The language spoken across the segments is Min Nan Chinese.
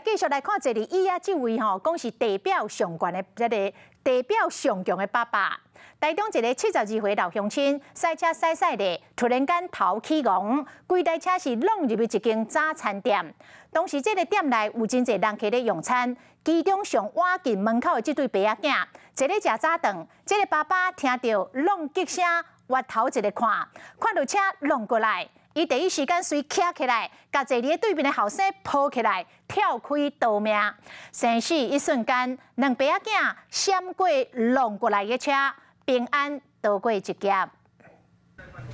繼續來看這裡，伊啊，這位吼，講是地表上懸的這个地表上強的爸爸。台中一个72歲老鄉親，駛車駛駛咧，突然間頭起戇，規台車是挵入去一間早餐店。當時這个店內有真濟人客咧用餐，其中上倚近門口的這對爸仔囝，坐咧食早頓，這个爸爸聽著挵擊聲，回頭一个看，看著車挵過來。伊第一時間隨徛起來，共坐佇對面的後生抱起來，跳開逃命。生死一瞬間，兩爸仔囝閃過挵過來的車，平安逃過一劫。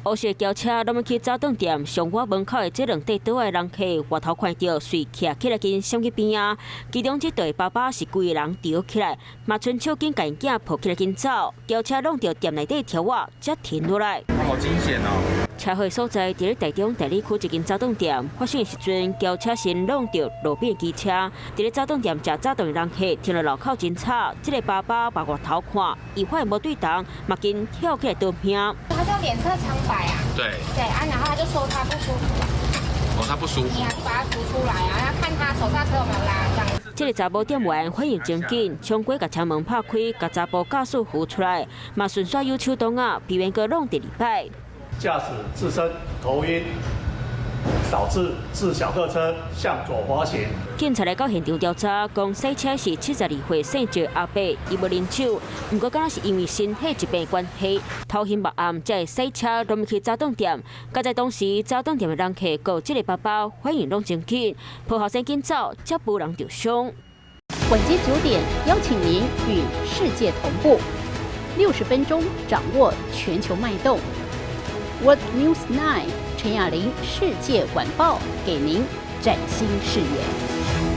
烏色轎車攏欲去早頓店，上倚門口的這兩塊桌仔的人客，回頭看著，隨徛起來緊閃去邊仔。其中這對爸爸是規个人趒起來，嘛伸手緊共𪜶囝抱起來緊走。轎車挵著店內底柱仔，才停落來。好驚險哦！車禍所在佇咧台中大里區一間早頓店，發生的時陣，轎車先挵著路邊機車。佇咧早頓店食早頓的人客聽著路口真吵，這个爸爸嘛回頭看，伊發現無對頭，嘛緊跳起來逃命。他就臉色蒼白啊。對。對啊，然後他就說他不舒服。哦，他不舒服。你就把他扶出來啊，看他手剎車有沒有拉這樣。這个查某店員反應真緊，衝過共車門拍開，共查埔駕駛扶出來，嘛順紲用手擋仔，避免閣挵第二擺。駕駛自身頭暈，導致自小客車向左滑行。警察來到現場調查，講駛車是72歲姓趙阿伯，伊無啉酒，毋過敢若是因為身體疾病關係，頭昏目暗，才會駛車攏欲去早頓店。佳哉當時早頓店的人客佮這个爸爸反應攏真緊，抱後生緊走，才無人著傷。晚間9點，邀請您與世界同步，60分鐘掌握全球脈動。World News 9 陳雅玲世界晚報，給您嶄新視野。